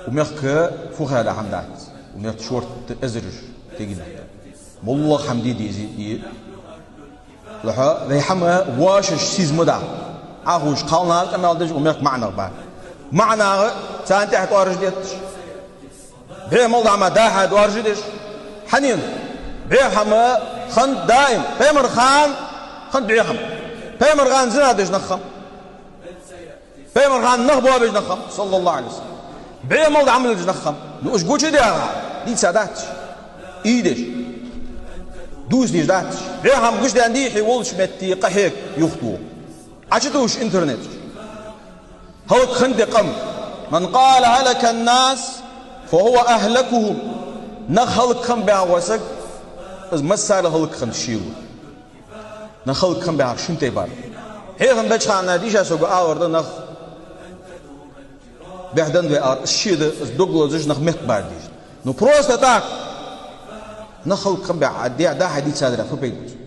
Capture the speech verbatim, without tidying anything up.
Укх мехка фу хьадаь хӀама дац. Укх мехка шортта эзараш тегинахьа. МоллагӀа хӀама де дезий, де. Лахьа, вай хӀама вошаш сиз ма да. Ӏа ховш, кхалнах къамаьл деш укх мехка маӀа нах ба. МаӀа нах царна тӀехьа тӀоараш детташ. БӀеха мел да хӀама дахьа тӀоараш деш. ХӀана? БӀеха хӀама хиннад даим. Пайхамара хана хиннад бӀеха хӀама. Пайхамара хана зина деш нах хиннаб. Пайхамара хана нах боабеш нах хиннаб, صلى الله عليه وسلم. БӀеха мел да Ӏамал деш нах хиннаб. Ну, уж гучадаьха, дийца дац уж. Ийдеш. Дувца дезаш дац уж. БӀеха хӀама гучадаьнна дий, хьо волча метте къахьег юхатох. Ӏочутувш интернет чу. ХӀалакхиннад къам. من قال هلك الناس فهو أهلكهم. Нах хӀалакхиннаб яхаш вола саг, из массарел хӀалакхиннав ше ва. Нах хӀалакхиннаб яхар шин тайпара. Хьехам беча хана дийша сога алар да нах. Бехденна вай алар, из ше да, из дог лазаш нах меттабар дийша. Ну, просто так. Нах хӀалакхиннаб яхар, де, да хьадийцадар, фу пайда да?